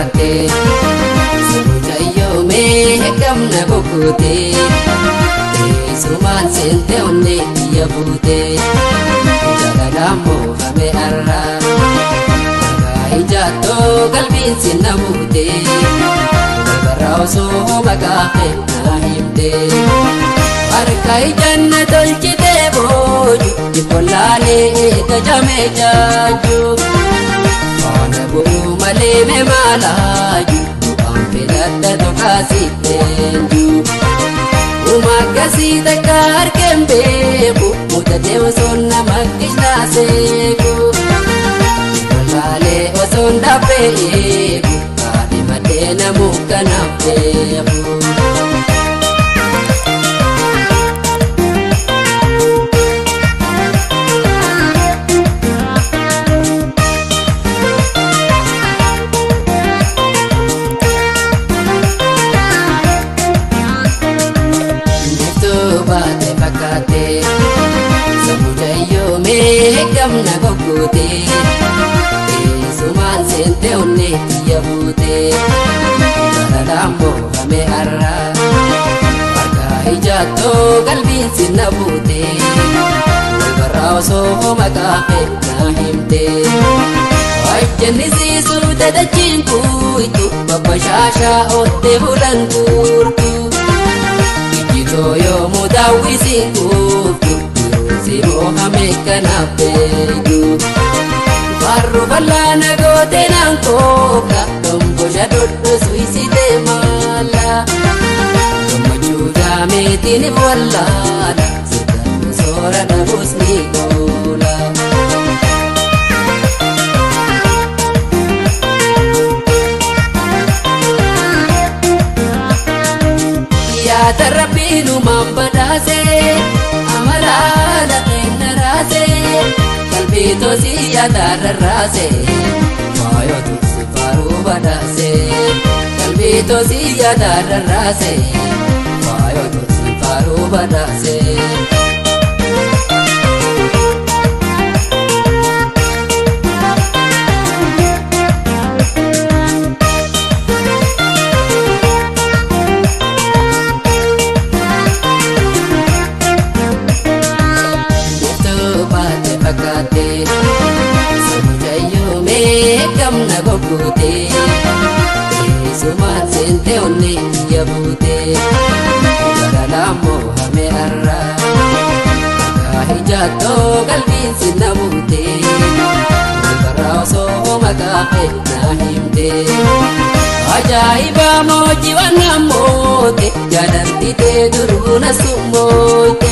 fakkaate Mucayyoo mee gamna bokkute Teessumaan seente onnee kiyya buute Jaalalaan moofame arra Harkaa ijaattoo qalbiin sinna buute Barraa osoo maqaa kee himte Harka ijanna tolchitee booju Dhibboollaalee gajamee jaaju Faana bu'uu malee mee maalaaju Waan filadha tokkaasi leenju Umakkasii takka harkeen beeku Mutatee osoo nama kishnaa seeku Dhibboollaalee osoo dhabbee eegu Kaadhi maddee namuu kanaaf beeku. Baate fakkaate Mucayyoo mee gamna goggoote Teessumaan seente onnee kiyya buute Jaalalaan moofame har'a Harkaa ijaattoo qalbiin sinna buute Walbarraa osoo maqaa kee naa himte Ajjannisiisuu dadachiin kuitu Babbashaashaa oottee bulan guurtu Ijjitoo mudaawwisiin kuuftu Si moohame kanaaf beeku Farru bal'aana gootee naan kooka Dombosha dhodhosu isitee maala Gammachuu jaameetiin wallaala Sirgannu soora dhabuus ni goola. Yaada rabbiin uumaan badhaasee amalaa lafeen naraasee qalbii toosii yaada rarraasee faayoo tursi faaruu badhaasee qalbii toosii yaada rarraasee faayoo tursi faaruu badhaasee. Fakkaate Mucayyoo mee gamna goggoote Teessumaan seente onnee kiyya buute Jaalalaan moohame har'a Harkaa ijaattoo qalbiin sinna buute Walbarraa osoo maqaa kee naa himte Ajaa'iba moojii waan namoote Jaalalti tee duruu na summoote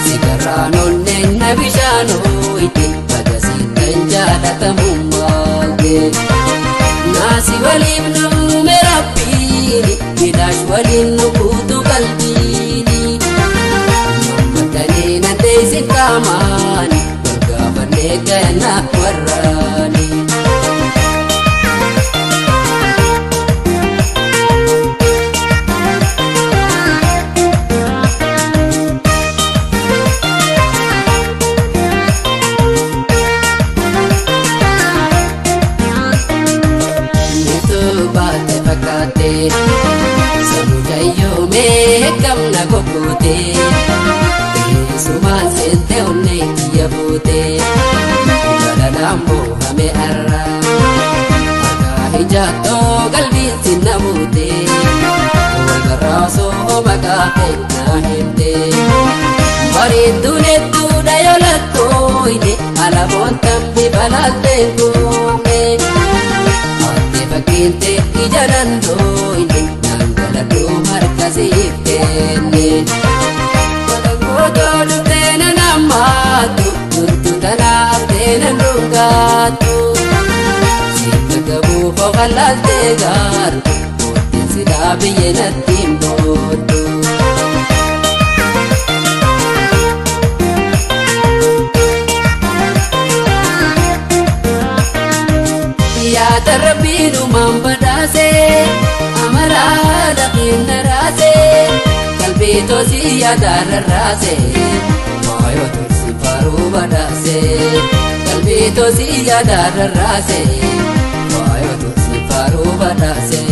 Sigarraan onneen na bishaanooyte Bagasiittan jaalatamummaate Naasi waliif nu uume rabbiini Midhaash waliin nu guutu qalbiini Mammatanii na teessin qaamaani Wal gaafannee ganaaf warraani. Baate fakkaate Mucayyoo mee gamna goggoote Teessumaan seente onnee kiyya buute Jaalalaan moohame har'a Harkaa ijaattoo qalbiin sinna buute Walbarraa osoo maqaa kee naa himte Bareedduun hedduudha yoo lakkooyne Alaboon tambi balaalteen kuufne Fakkiinte ija dandooyne dhangala'oo harka siif kenne. Gootoo dhuftee na nammaatu turtu tanaaf teena dhungaatu. Siif gabuu hookalaaltee gaartu mootiin silaa biyya natti hin booddu. Yaada rabbiin uumaan badhaasee amalaa lafeen naraasee qalbii toosii yaada rarraasee faayoo tursi faaruu badhaasee qalbii toosii yaada rarraasee faayoo tursi. Faaruu badhaase.